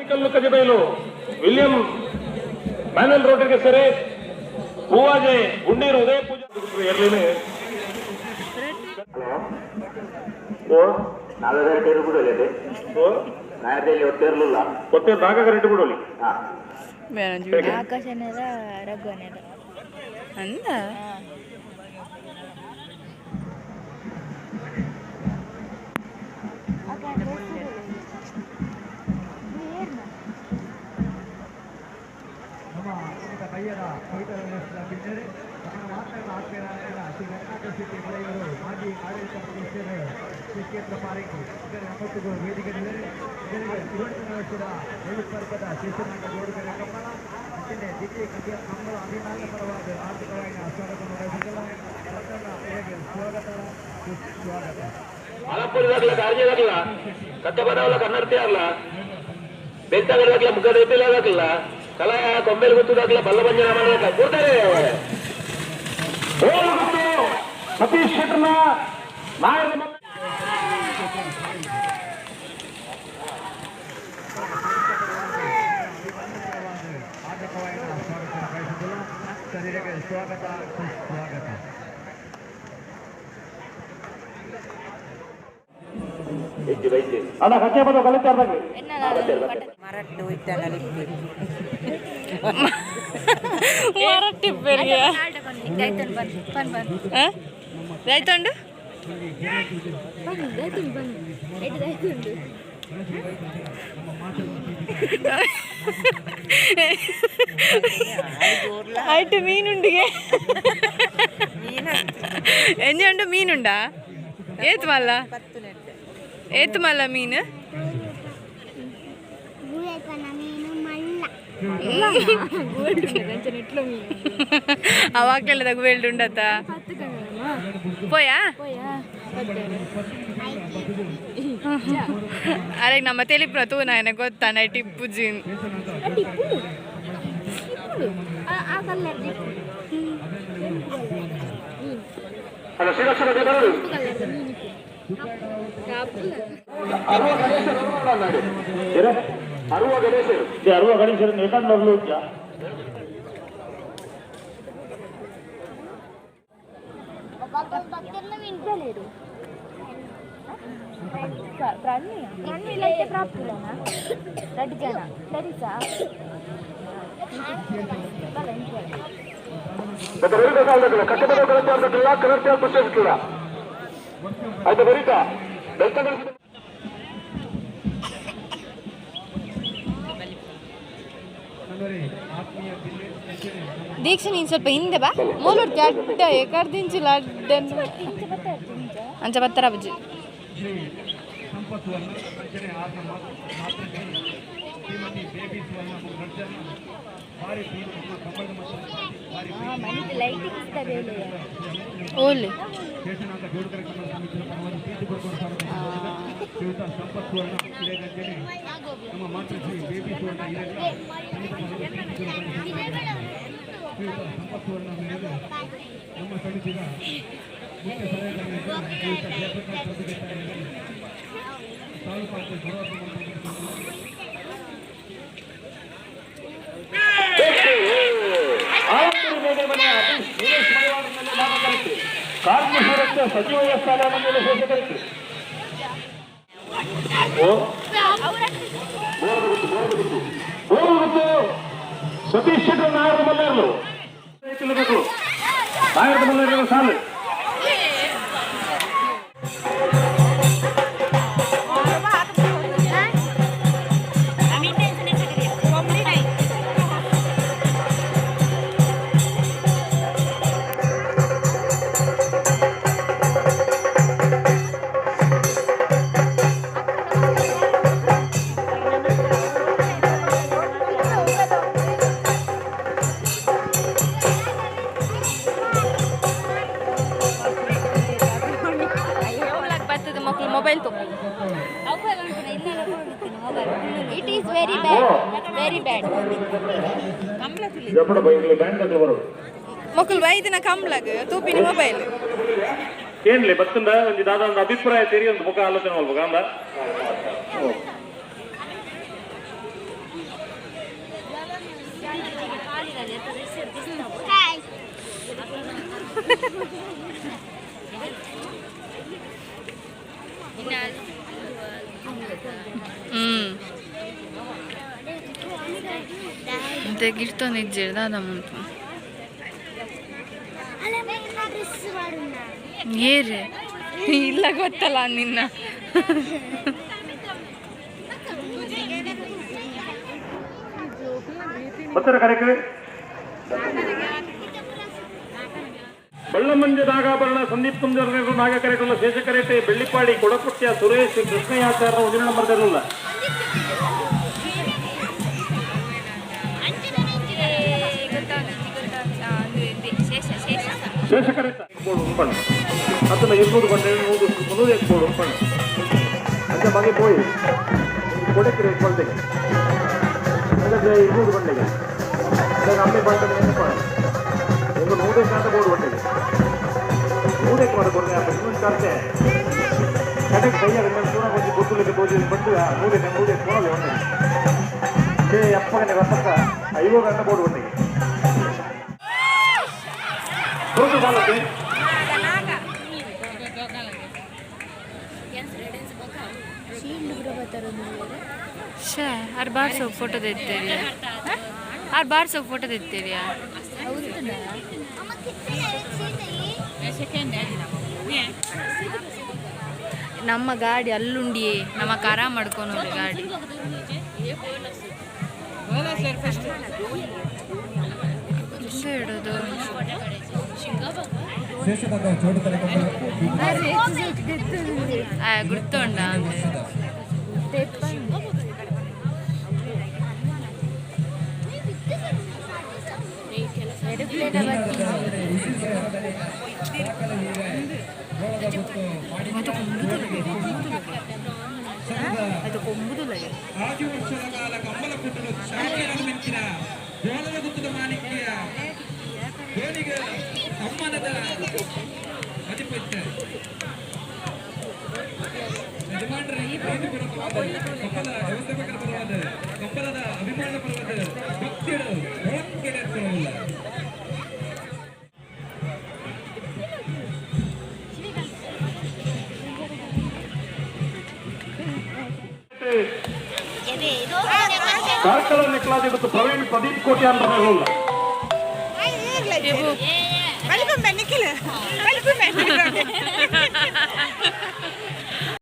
ಕಲ್ಲು ಕಜಬೈಲು William manual ರೋಡ್ರಿಗೆ ಸೆರೆ ಪೂವಾಜೆ ಗುಂಡೀರು ಉದಯ ಪೂಜೆ ಎರಲಿನೇ. ಓ ನಾಲ್ಕು ಟೇರು ಬಿಡೋಲ್ಲ. ಓ. ನಾಯದಲ್ಲಿ ಒತ್ತೇರ್ಲಿಲ್ಲ. ಒತ್ತೆ ನಾಲ್ಕು ರೇಟ್ ಬಿಡೋಲಿ. ಹಾ. ಆಕಾಶನೆಲ್ಲ ರಘುವನೆಲ್ಲ. ಅಂದ. ನಮ್ಮ ಬಯ್ಯದ ಪವಿತ್ರ ಬಿದ್ದರೆ ನಮ್ಮ ಮಾತನ್ನು ಆತ್ಮೀಯರಾದ ಶ್ರೀ ರತ್ನಾಕರ್ ಶೆಟ್ಟಿ ಮಳೆಯವರು, ಮಾಜಿ ಆಡಳಿತ ಸದಸ್ಯರು, ಶ್ರೀ ಕ್ಷೇತ್ರ ಪಾರಿಂಗಿ ಇದರ ನಮ್ಮೊಟ್ಟಿಗೂ ವೇದಿಕೆಯಲ್ಲಿದ್ದಾರೆ. ಇವರಿಗೆ 7ನೇ ವರ್ಷದ ಪರ್ವದ ಶಿಶುನಾಗ ಜೋಡುಗರ ಕಮ್ಮಳ ಅಂಚನೆ ದಿವ್ಯ ಕವ್ಯ ಕಂಬಳ ಅಭಿಮಾನ ಪರವಾದ ಆರ್ಥಿಕವಾಗಿ ಸ್ವಾಗತ ಬಯಸಿದ್ದಲ್ಲ. ಮತ್ತೊಮ್ಮೆ ಇವರಿಗೆ ಸ್ವಾಗತ ಸುಸ್ವಾಗತ. ಆಲಪುರದಾಗ್ಲ ಕಾರ್ಯದಾಗ್ಲ ಕಟ್ಟಬದವಲ ಕನ್ನಡತಿ ಆಗ್ಲ ಬೆಂತಗದಾಗ್ಲ ಮುಖದ ಎತ್ತಿಲಾಗ್ಲ ಕಲಾ ಕೊಂಬೆಲ್ ಗೊತ್ತದಾಗ್ಲ ಬಲ್ಲ ಬಂಜನ ಮಾಡಕ ಕೂರ್ತಾರೆ. ಗುತ್ತು ಸತೀಶ್ ಶೆಟ್ಟರ್ನ ನಾಯಕ. ಆರ್ಥಿಕವಾಗಿ ಸ್ವಾಗತ ಬಯಸಿದ್ದಲ್ಲ. ಸರ್, ಸ್ವಾಗತ ಸುಸ್ವಾಗತ. ಹೆಜ್ಜೆ ಬೈಜೆ. ಅಣ್ಣ, ಕಕ್ಕೆ ಬದ ಕಲಿತಾರ್ದಾಗ. ಮರಟ್ಟು ಇದ್ದಾಗಲಿ. ಮರಟ್ಟಿ ಪೆರಿಯ. ಬನ್ ಬನ್. ರೈತಂಡು. ಬನ್ನಿ, ದೈತುಂಡು ಬನ್ನಿ, ಐದು ದೈತುಂಡು. ಆಯ್ತು, ಮೀನುಂಡಿಗೆ ಎಂಜೆ ಉಂಡು? ಮೀನುಂಡಾ? ಏತ್ ಮಲ್ಲ, ಏತ್ ಮಲ್ಲ ಮೀನು? ಅವಾಗ್ಲೆಲ್ಲ ತಗು ಉಂಡತ್ತ ಪೋಯಾ. ಅರೆ, ನಮ್ಮ ತೆಲಿಪುನ ತೂನ ಗೊತ್ತಾ ನೈಟ್ ಇಪ್ಪುಜಿ. ಇಪ್ಪುಡು ಇಪ್ಪುಡು, ಆ ಕಲರ್ ಮೀನು. ಅಲ್ಲ, ಶ್ರೀರಕ್ಷಣ ದೇವರು. ಕಲರ್ ಮೀನು. ಅರುವ ಗಣೇಶರು. ಅರುವ ಗಣೇಶರು. ಅರುವ ಗಣೇಶರು ಏಕಾಂತ. ರಡ್ಡು ಜನ ಸರಿಸಾ. ಮತ್ತೆ ಬರೀಬೇಕಾಗಲ್ಲ. ಕಟ್ಟಬದ ಕನ್ನಡ ಕನ್ನಡ ಖುಷಿ ಆಯ್ತು. ಬರೀತಾ ಬೆಳ್ತಂಗಡಿ. ದೀಕ್ಷೆ, ನೀನು ಸ್ವಲ್ಪ ಹಿಂದೆ ಬಾ. ಮೂಲುಡ್ತಿ ಅಡ್ಡ ಎಕರ್ದಿಂಚಿಲ್ಲ ಅಡ್ಡ ಅಂಚ ಬತ್ತರ ಬುಜ್ಜಿ. ಶ್ರೀ ಸಂಪತ್ ಸುವರ್ಣ ಅಂಚನೆ ಆರ್ನ ಮಾತೃಶ್ರೀ ಶ್ರೀಮತಿ ಬೇಬಿ ಸುವರ್ಣ ನಡ್ಜನ ಭಾರಿ ಪ್ರೀತಿ ನಮ್ಮ ಕಂಬಳದ ಮತ್ತು ಭಾರಿ ಮನೆಗೆ ಲೈಟಿಂಗ್ಸ್ ಬೇಲೆ. ಓಲಿ. ಶೇಷನಾಥ ಗೌಡಕರ ಕಮಲ ಸಮಿತಿಯ ಪರವಾಗಿ ಪ್ರೀತಿಪೂರ್ವಕ ಸ್ವಾಗತ. ಶ್ರೀಯುತ ಸಂಪತ್ ಸುವರ್ಣ ಹಿರೇಗಂಜನೆ, ನಮ್ಮ ಮಾತೃಶ್ರೀ ಬೇಬಿ ಸುವರ್ಣ ಹಿರೇಗಡ ಶ್ರೀಯುತ ಸಂಪತ್ ಸುವರ್ಣ ಮೇರೆಗೆ ನಮ್ಮ ಸಮಿತಿಯ ಮುಖ್ಯ ಸಲಹೆಗಾರರಾದ ಶ್ರೀಯುತ ಜಯಪ್ರಕಾಶ್ ಪ್ರಭುದೇಸಾಯಿ ತಾಲೂಕು ಆಫೀಸ್ ಗೌರವ. ಆಲಂಬೂರು ಮೇಡೆ ಮನೆ ಅತೀಶ್ ವೀರೇಶ್ ಮಡಿವಾಳರ ಮೇಲೆ ಭಾಗವಹಿಸಿ ಕಾರ್ಮಿಕರಕ್ಕೆ ಸಚಿವ ಸ್ಥಾನ ಮೇಲೆ ಶೋಷಕರಿಗೆ ಓ ಮೂರು ಗುತ್ತು ಸತೀಶ್ ಶೆಟ್ಟರ್ ನಾಯಕ ಮಲ್ಲೇರ್ಲು ನಾಯಕ ಮಲ್ಲೇರ್ಲು ಸಾಲು. ಜಪಡ ಬೈಕ್ಲೆ ಬ್ಯಾಂಡ್ ತಗಲು ಬರೋದು. ಮೊಕುಲ್ ಬೈದಿನ ಕಂಬ್ಲಗ್ ತೂಪಿನ ಮೊಬೈಲ್. ಏನ್ಲಿ ಬತ್ತಂದ ಒಂಜಿ ದಾದ ಒಂದು ಅಭಿಪ್ರಾಯ ತೆರಿ ಒಂದು ಮುಖ ಆಲೋಚನೆ ಮಲ್ಪಕ ಅಂದ. ಇಂತೆ ಗಿರ್ತೊಂದು ಇಜ್ಜೆರ್ ದಾದ ಮುಂತು. ಏರೆ ಇಲ್ಲ ಗೊತ್ತಲ್ಲ ನಿನ್ನ. ಬತ್ತರ ಕರೆಕ್ಟ್. ಬಳ್ಳಮಂಜ ನಾಗಾಭರಣ ಸಂದೀಪ್ ಕುಂಜರ್ ನಾಗ ಕರೆಕಲ್ಲ ಶೇಷಕರೇಟೆ ಬೆಳ್ಳಿಪಾಡಿ ಕೊಡಪುಟ್ಯ ಸುರೇಶ್ ಕೃಷ್ಣಯಾಚಾರ್ಯ ಒಂದಿನ ನಂಬರ್ ತರಲಿಲ್ಲ. ಶೇಷಕರೇಟ ಬೋರ್ಡ್ ಉಂಪಣ್ಣ ಅತ್ತನ 200 ಬಂಡೆ 100 300 ಬೋರ್ಡ್ ಉಂಪಣ್ಣ ಅಂಚ ಮಗೆ ಪೋಯಿ ಕೊಡಕ್ಕೆ ರೇಟ್ ಕೊಳ್ತೆಗೆ 200 ಬಂಡೆಗೆ ಅಮ್ಮೆ ಬಂಟನೆ ಎನ್ನಪಾಣ ಒಂದು 100 ಕಾಂತ ಬೋರ್ಡ್ ಬಂಡೆಗೆ 100 ಮಾಡ ಕೊಡ್ನೆ ಆ ಇನ್ನೊಂದು ಕರ್ತೆ ಕಡೆಗೆ ಬೈಯಾಗ ನಾನು ಪೂರ ಕೊಂಚ ಗೊತ್ತುಲಿಕ್ಕೆ ತೋಜಿ ಬಂದು 100 100 ಕೋಣಲೆ ಒಂಡೆಗೆ ಏ ಅಪ್ಪಗನೆ ಬಪ್ಪಕ್ಕ 50 ಗಂಟೆ ಬೋರ್ಡ್ ಬಂಡೆಗೆ ದೊಡ್ಡ ಬಾಲಕ್ಕೆ ಶೇ ಆರ್ ಬಾರ್ಸೋ ಫೋಟೋ ತೆತ್ತೇರಿಯಾ? ಆರ್ ಬಾರ್ಸೋ ಫೋಟೋ ತೆತ್ತೇರಿಯಾ? ನಮ್ಮ ಗಾಡಿ ಅಲ್ಲುಂಡಿಯೇ ನಮ್ಮ ಕರ ಮಾಡ್ಕೊಂಡು ಗಾಡಿ. ಇಡೋದು ಗುರ್ತುಂಡ. ಆಜು ವರ್ಷದ ಕಾಲ ಕಂಬಲ ಕುಟ್ಟಲು ಶಾಖೆಯನ್ನು ಮೆಂಚಿನ ಗೋಳದ ಗುತ್ತದ ಮಾಣಿಕ್ಯ ಗೋಳಿಗೆ ಸಮ್ಮಾನದ ಅಧಿಪತ್ಯ ಯಜಮಾನರಿಗೆ ಪ್ರೀತಿಪೂರ್ವಕವಾದ ಕಂಬಲ ವ್ಯವಸ್ಥಾಪಕರ ಪರವಾದ ಕಂಬಲದ ಅಭಿಮಾನದ ಪರವಾದ ಭಕ್ತಿಯರು ಒಳಗಡೆ. ಕಾರ್ಕಳ ನೆಕ್ಲಾದಿ ಮತ್ತು ಪ್ರವೀಣ್ ಪ್ರದೀಪ್ ಕೋಟಿ ಅಂತ ಹೇಳಲ್ಲ.